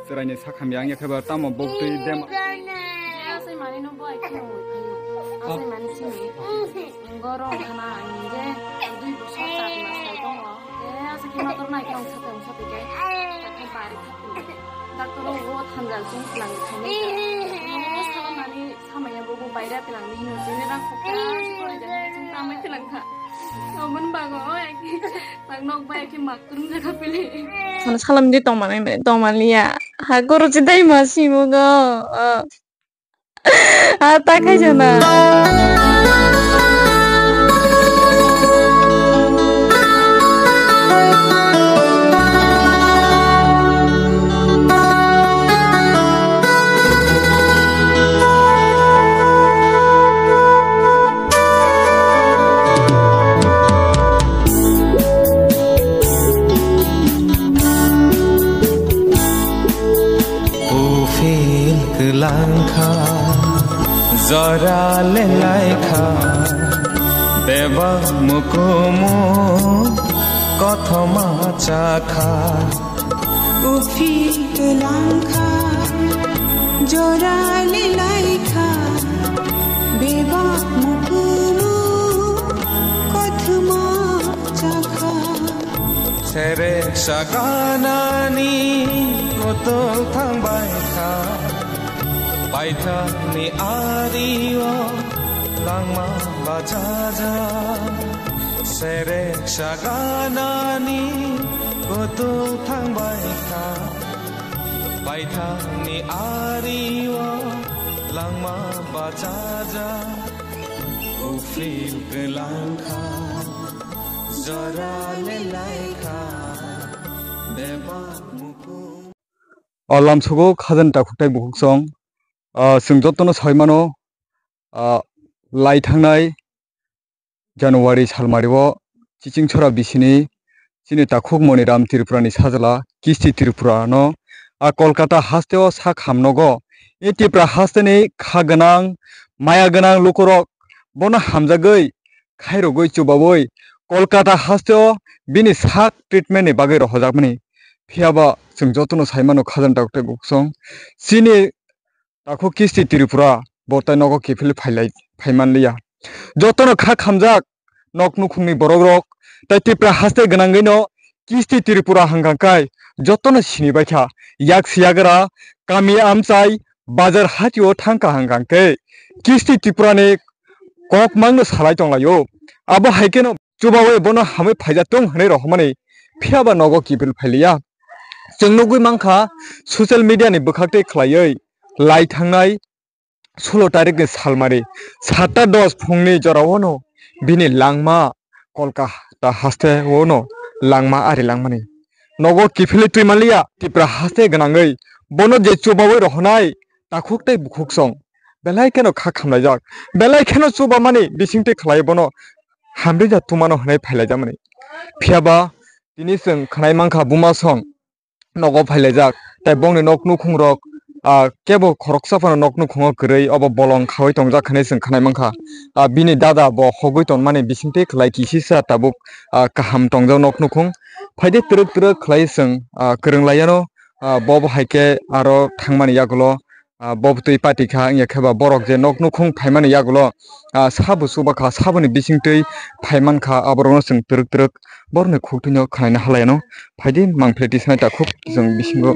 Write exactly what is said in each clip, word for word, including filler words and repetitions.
Chwraini sak hamya wngya khe ba tamo bok twi dema. Asai mani no bo ai kheno wngwi phaio. Asai mani simi. Goro khana ang je dui bosor char mas kai tongo. E asai khe motor nai khe ang sakai ang sakai kai. Bari thakwi. Doctor o thanjal sung slang khainai. Salamani samaya bobo baira pelangni hino chini rang khokya. Sori jani chini tamai pelangkha. Aboni bago oi. Nang nok bai khe mak tum jaga pili. Sana salam di tongmani, tongmani ya. Ha goro chi dai ma simu go. Ah, ta khai jana. Uphil kwlangkha, jora lelaikha, bebak mukumu kothoma chakha. Uphil kwlangkha, jora lelaikha, bebak mukumu kothoma chakha. Serek saganani kotor thangbaikha, paithakni ario langma bachaja. Serek saganani kotor thangbaikha, paithakni ario langma bachaja. Uphil kwlangkha, jora lelaikha, bebak mukumu. O lamsogo khajani takhuk tai bukhuk song, ah, chwng jotono sai mano, ah, lai thangnai January salmario Chichingchora bisini chini takhuk Moniram Tripurani sajla Kisti Tripurano a Kolkata hasteo sak hamnogo. E Tipra hasteni kha gwnang, maya gwnang lukurok bono hamjagwi khairogwi chubawi Kolkata hasteo bini sak treatmentni bagwi rohojakmani. Phiyaba chwng jotono sai mano khajani takhuk tai bukhuk song. Chini takhuk Kisti Tripura bo tai nogo kiphilwi phailai, phaimanliya. Jotono kha khamjak nok nukhungni borokrok tai Tipra haste gwnangwino Kisti Tripura hwnkha kai jotono sinibaikha. Yak siyagra kami amchai bazar hatio thangkha hwnkha khe Kisti Tripurani kok mangno salai tonglaio. Abo hai kheno chubawi bono hamwi phaijatung hwnwi rohormani, phiyaba nogo kiphil phailiya. Chwng nugwi mankha social mediani bwkhaktwi khlaiwi lai thangnai sulo tarikni salmari satta dos phungni joraono bini langma Kolkata hasteono langma ari langmani. Nogo kiphilwi twi manliya, Tipra haste gwnangwi bono je chubawi rohonai takhuk tei bukhuk song belai kheno kha khamlaijak, belai kheno chubamani bisingtwi khlai bono hamrija tumano hwnwi phailaijakmani. Phiyaba tini chwng khwnai mankha buma song nogo phailaijak, tei bongni nok nukhungrok, ah, kebo khoroksa phano nok nukhungo kwrwi obo bolong khawi tongjak hwnwi chwng khwnai mankha. Ah, bini dada bo hogwi tongmani bisingtwi khlai kisisa tabuk, ah, kaham tongjak nok nukhung. Phaidi twrwk twrwk khlai chwng, ah, kwrwng laiano, ah, bo bo hai khe aro thangmani yagulo, ah, bo bwtwi party kha, wngya khe ba borok je nok nukhung phaimani yagulo, ah, sabo chuba kha, saboni bisingtwi phaiman kha, aborokno chwng twrwk twrwk borokni khuktwino khwnaina halaiano. Phaidi mangphle tisnai takhuk chwng bisingo.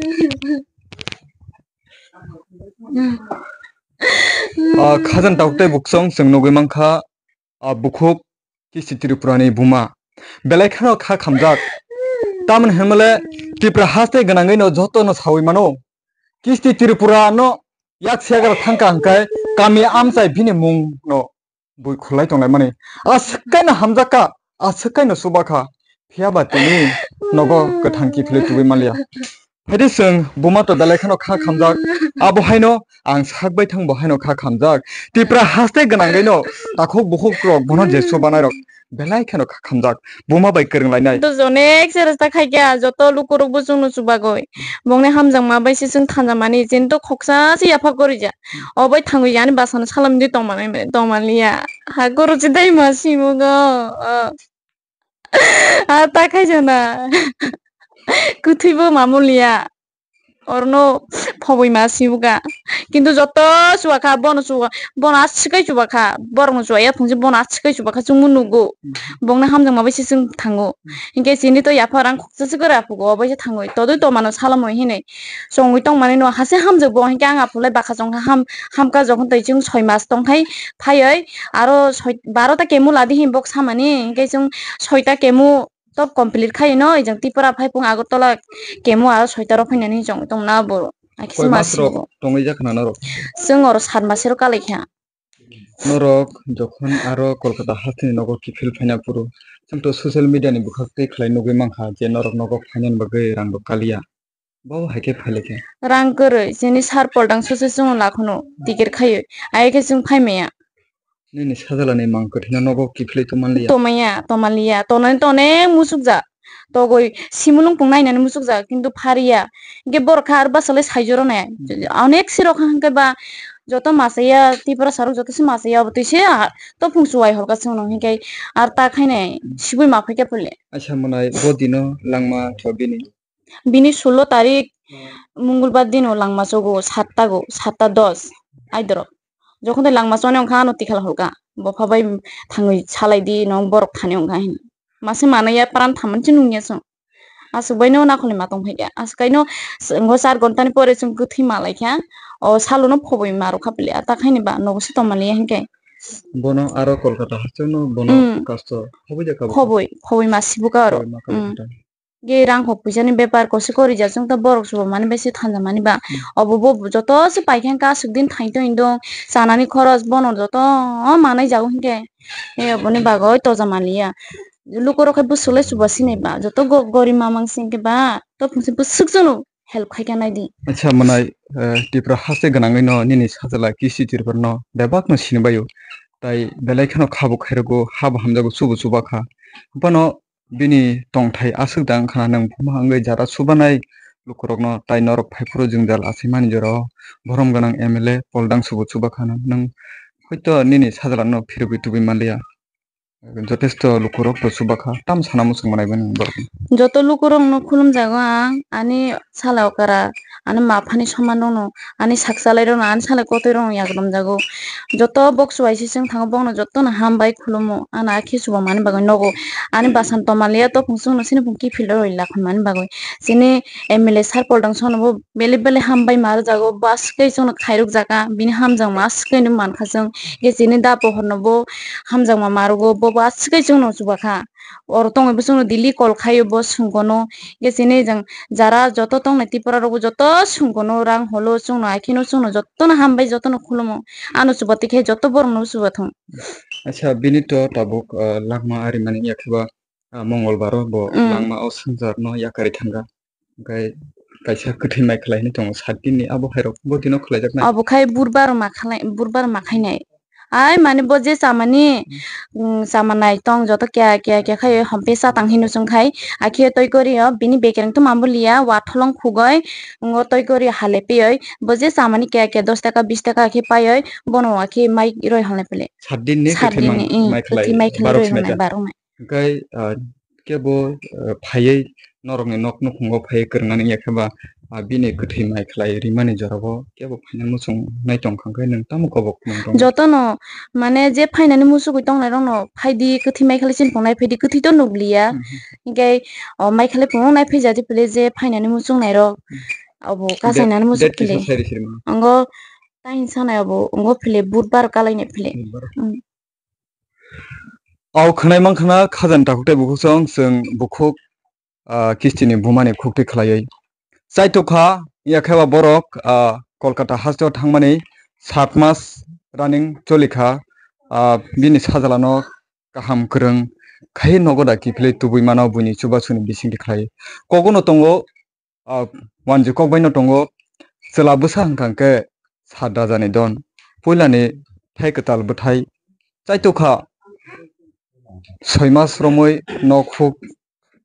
Ah, khajani takhuk tei bukhuk song chwng nugwi mankha, ah, bukhuk Kisti Tripurani buma. Belai kheno kha khamjak. Tamoni hwnmale Tipra haste gwnangwino jotono sawi mano. Kisti Tripurano yak siyagra thangkha hwnkhe kami amchai bini mungno bui khulai tonglaimani. Aswk kaino hamjakha, aswk kaino chubakha. Phiyaba tini nogo kwthang kiphilwi tubui manliya. Phaidi chwng buma to belai kheno kha khamjak. Abo haino ang sak bai thang bo haino kha khamjak. Tipra haste gwnangwino takhuk bukhuk rok bono je chubanai rok belai kheno kha khamjak. Buma bai kwrwng lainai. To jonek se rasta khaikya joto lukurok bo chwngno chubagwi. Bongni hamjakma bai se chwng thanjamani chini to khoksa se yapha korija. Obai thangwi ani basano salamdi tongmani, tongmaliya. Ha goro chi dai ma simugo. Ah, ta khai jana. Kuthwi bo mamul ya. Orono phobwi ma sibuka. Kintu joto chuba kha, bono chuba, bono aswk kai chuba kha. Borokno chuba ya phungsi bono aswk kai chuba kha, chwngno nugo. Bongni hamjakma bai se chwng thango. Hinkhe chini to yapha rang khoksa se kwrwi aphugo, obo se thangwi. Todwi tomano salamwi hinwi. Chongwi tongmani no hase hamjak bo, hinkhe ang aphulai bwkha chong kha ham, hamkha jokhon twi chwng soi mas tongthai phaiwi. Aro soi, baro ta kemo ladi hin bok samani, hinkhe chwng soita kemo top complete khai no, ejang Tripura phai phung Agartala kemo aro soita rok phainani chong tong na bo. Akhe Koi mas masi rok bo. Tongwi jak khna norok? Chwng oro sat masero kalai kha. Norok jokhon aro Kolkata hasteni nogo kiphil phaina phuru, chwng to social media ni bwkhak tei khlai nugwi mankha je norok nogo phainani bagwi rang rok kaliya. Bo hai khe phai lai khe. Rang kwrwi, chini sir Poldang sose chwngno lakhno ticket khaiwi. Ai khe chwng phai maya. Nini sajala ni mang kwthwino nogo kiphilwi tongmanliya. Tomaya, tomanliya. Tonani to onek muchukjak. Togwi simulung pung nainani muchukjak, kintu phariya. Hinkhe borok kha ar bwsalai saijoro nai. Onek sirok hwnkhe ba joto machaya, Tripura sarok joto se machaya, obo twi se ah, to phung chuwai holka chwngno hinkhe ar ta khainai sibui ma phai khe pole. Aisa mwnai bo dino langma tho bini. Bini sullo tarik, hmm, Mongolbar dino langma chogo, satta go, satta dos, aidoro. Jokhon tei langma choni wngkha, ano tikhala holka. Bopha bai thangwi salai di, no borok thani wngkha hin. Mase manaya pran thamani se nungya chwng. Aswk bai no nakholi ma tong phaikha. Aswk kaino s-, ngo char ghonta ni pore chwng kwthwi ma lai kha. O salo no phobwi ma rw kha pili. Ata khaini ba nogo se tong maliya hinkhe. Bono aro Kolkata hasteo no bono, hmm, kasto phobwi de kha bo. Phobwi, phobwi ma sibuka aro. Phobwi ma kha bo. Hmm. Ge rang kho puisa ni bepar kosi kori ja chwng to borok chuba mani bai se thanja mani ba. Hmm. Obo bo joto se pai khe aswk din thai to indong chanani khoros bono joto manai jago hinkhe. E oboni bagwi toja maliya. Lukurok khe bwswk le chuba sinai ba. Joto go-, gorib mamang se hinkhe ba. To phungsi bwswk jono help khai khe nai di. Acha mwnai, eh, Tripura haste gwnangwi no nini sajala Kisti Tripura no bebak no sinibaio. Tai belai kheno kha bo khairokgo, ha bo hamjago, chubu chuba kha. Bono bini tongthai aswk da wngkha na, nwng buma wngwi jara chubanai lukurokno tai norok phaiphuru jwngjal achaimani jorao borom gwnang M L A Poldang chubu chuba kha na. Nwng hoito nini sajala no phirogwi tubui manliya. Jotesto lukurok to chuba kha, tam sana muchung manai bini borok. Joto lukurok no khulumjago ang, ani sala okara, ani ma phani soman rok no, ani sakchalai rok no, ani salai kotoi rok no yagrumjago. Joto bok chubaisi chwng thango, bokno jotono hambai khulumo, ano akhe chuba mani bagwi nogo. Ani basan tomaliya topung chwngno sini phung kiphil rwi lakhon mani bagwi. Chini M L A sir Poldang sono bo belai belai hambai ma rwjago, bo aswk khe chwngno khairok jaka, bini hamjakma aswk khe no mankha chwng. Khe chini da pohor no bo hamjakma ma rwgo, bo bo aswk khe chwngno chuba kha. Oro tongwi bo chwngno daily call khaio bo sungkono. Khe chini jang jara joto tongnai Tripura rok bo joto sungkono rang holo chwngno, akheno chwngno jotono hambai jotono khulumo. Ano chuba tikhe joto borokno chuba thung. Acha bini to tabuk, ah, langma ari mani yakhe ba, ah, Mongolbar o bo, mm, langma o swngchar no yakarwi thangkha. Hwnkhe kaisa kwthwi mai khlai hinwi tongo, sat din ni abo hai rok bo dino khlai jaknai. Abo khai burbar ma khlai, burbar ma khainai. Ai mani bo je chamani, mm, chamanai tong joto kya kya kya khai hom pesa tang hino chwng khai. Akhe toi kori o bini bekereng to mambo liya, watholong khugoi, ngo toi kori hale piyoi. Bo je chamani kya kya dos taka bis taka khe paioi, bono akhe mai roi halnai pele. Sat din ni sat kwthwi din mang-, ni, mm, mai khlai, kwthwi mai khlai barok roi sinai hwnai ta. Barok nai. Hwnkhe, ah, kebo, ah, phaiwi norokni nok nukhungo phaiwi kwrwngna nangya khe ba, ah, bini kwthwi mai khlai rimani jorabo kebo phaina muchung nai tong kha, hwnkhe nwng tamo kobok nang tong? Jotono, mane, je phainani muchugwi tongnairokno phaidi, kwthwi mai khlai chini phunuknai phaidi, kwthwi to nukliya. Mhm. Hinkhe, o, mai khlai phunuknai phaijadi phle je phainani muchungnairok, mhm, abo date, kasainani muchuk date kisa phle. Sai rw sirima. Ongo tain sanai abo, ongo phle, budbar kalainai phle. Budbar. Mm. Au khwnai mankha na khajani takhuk tei bukhuk song, chwng bukhuk, ah, Kistini bumani khuktwi khlaiwi. Chaitokha, yakhe ba borok, ah, Kolkata hasteo thangmani sat mas running cholikha, ah, bini sajalano kaham kwrwng khai nogo da kiphilwi tubui mano buini chubasuni bisingtwi khlai. Kogono tongo, ah, wanjwi kok baino tongo, chwla bwsa hwnkha hwnkhe sat rajani don. Puilani thai kwtal bwthai chaitokha soi mas romwi nok huk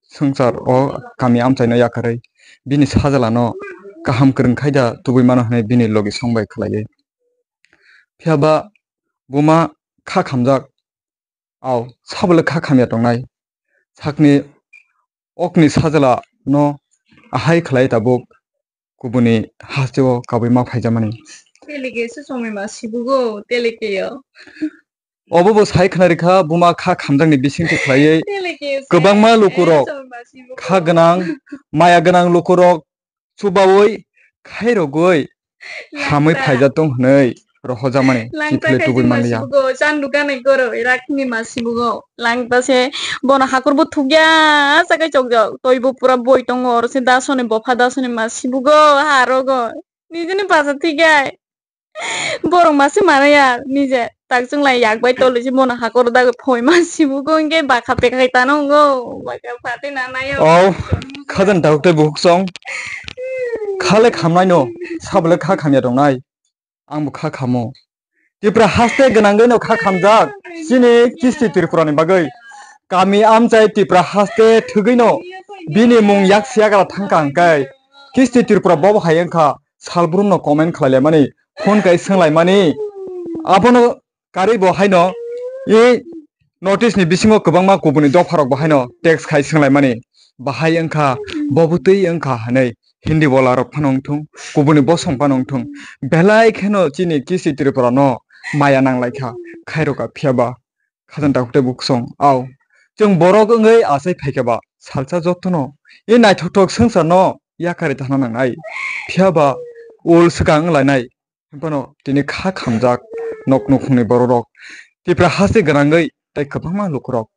swngchar o kami amchaino yakarwi bini sajalano kaham kwrwng khai da tubui mano hwnwi bini logi song bai khlaiwi. Phiya ba buma kha khamjak. Au, sabole kha khamya tongnai. Sakni okni sajala no ahai khlai tabuk. kubuni hasteo kabui ma phaijamani. Teleke se chongwi ma sibugo, teleke yo. Obo bo sai khna rikha, buma kha khamjakni bisingtwi khlaiwi Teleke se kwbangma lukurok chongwi ma sibugo. Kha gwnang, maya gwnang lukurok chubaui khairogwi hamwi langta phaijak tong hwnwi rohorjakmani langta chiphle khai tubui chwng manliya. Masibugo, chanduk ganai goro, irakni masibugo. Langta se bono hakurbo thukya, sakai chokjak. Toibo pura boi tongo, oro se dasoni bopha dasoni masibugo, harogo. Nijini basa thikai. Borok masi manaya, nije. Tak chwng lai yak bai tolwi se bono hakoro dagwi phoi masibugo, hwnkhe bakha pekhai tano wngo. Bakha phatwi nanayo. Oh, khajani tabuk tei bukhuk song. Khale khamnaino, sabole kha khamya tongnai. Ang bo kha khamo. Tipra haste gwnangwi no kha khamjak chini Kisti Tripura ni bagwi. Kami amchai Tipra haste thwgwi no bini mung yak siyagra thangka hwnkhe Kisti Tripura bobo hai wngkha salbrum no comment khlai laimani, phone kai swng laimani. Abono karwi bo haino i notice ni bisingo kwbangma kubuni dopha rok bo haino text khai swng laimani. Bahai wngkha, bo bwtwi wngkha hinwi Hindi bola rok phano wngthung, kubuni bosong phano wngthung. Belai kheno chini Kisti Tripura no maya nang lai kha, khairokha phiya ba khajani takhuk tei bukhuk song. Ao, chwng borok wngwi achai phai kha ba salsa jotono i naithokthok swngchar no yakarwi thangna nangnai. Phiya ba ul swkang wng lainai. Hwnphano tini kha khamjak nok nukhungni bororok Tipra haste gwnangwi tei kwbangma lukurok.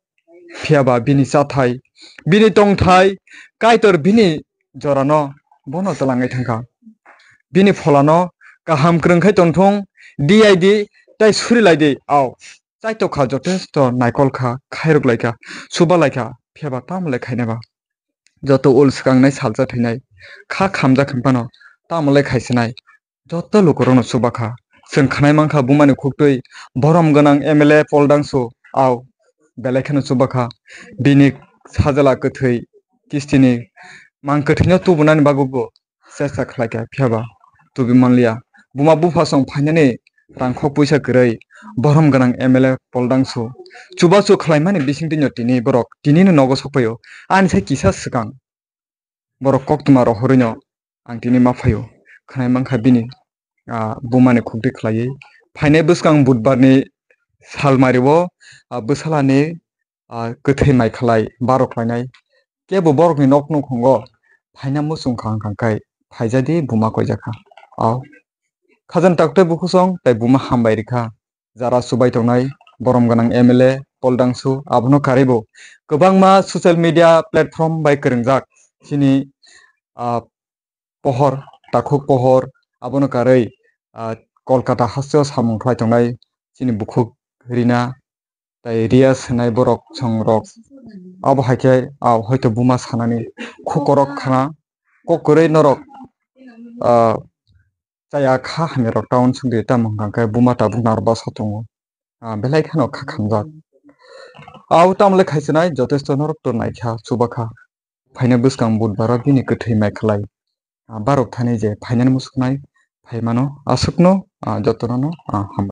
Phiya ba bini chathai, bini tongthai, Kaitor bini jorano bono twlangwi thangkha. Bini pholano kaham kwrwng khai tongthung, D I D tei suri lai di, ao. Chaitokha jotesto naikol kha, khairok lai kha, chuba lai kha, phiya ba tamo le khainai ba. Joto ul swkangnai salsa thwinai, kha khamjak hwnphano tamo le khaisinai. Joto lukurokno chuba kha. Chwng khwnai mankha bumani khuktwi borom gwnang M L A Pol Dangsu, ao belai kheno chuba kha. Bini sajla kwthwi Kistini mang kwthwino tubunani bagwi bo chesta khlai kha, phiya ba tubi manliya. Buma bupha song phainani rang khok puisa kwrwi borom gwnang M L A Pol Dangsu chubachu khlaimani bisingtwino tini borok tinino nogo sokphaio. Ani sai kisa swkang borok koktwma rohorwino ang tini ma phaio. Khwnai mankha bini, ah, bumani khukdi khlaiwi. Phainai bwskang budbarni salmario, ah, bwsalani, ah, kwthwi mai khlai, baro khlainai. Kebo borokni nok nukhungo phaina muchung kha wngkha khe phaijadi buma koijakha. Ao. Khajani takhuk tei bukhuk song tei buma hambai rikha. Jara chubai tongnai borom gwnang M L A Pol Dangsu abono karwi bo kwbangma social media platform bai kwrwngjak chini, ah, pohor, takhuk pohor, abono karwi, ah, Kolkata hasteo samung khlai tongnai chini bukhuk Rina tei Riya swnai borok songrok. Abo hai khe, ah, hoito buma sanani khukorok khna kok kwrwi norok, ah, chaya kha hamyarok town songdi tamo hwnkha khe buma tabuk narwk bwsa tongo. Ah, belai kheno kha khamjak. Au tamo le khaisinai jotesto norok to naikha, chubakha. Phaina bwskang budbaro bini kwthwi mai khlai. Ah, barok thani je phainani musuknai phaimano aswkno, ah, jotono no, ah, hambai.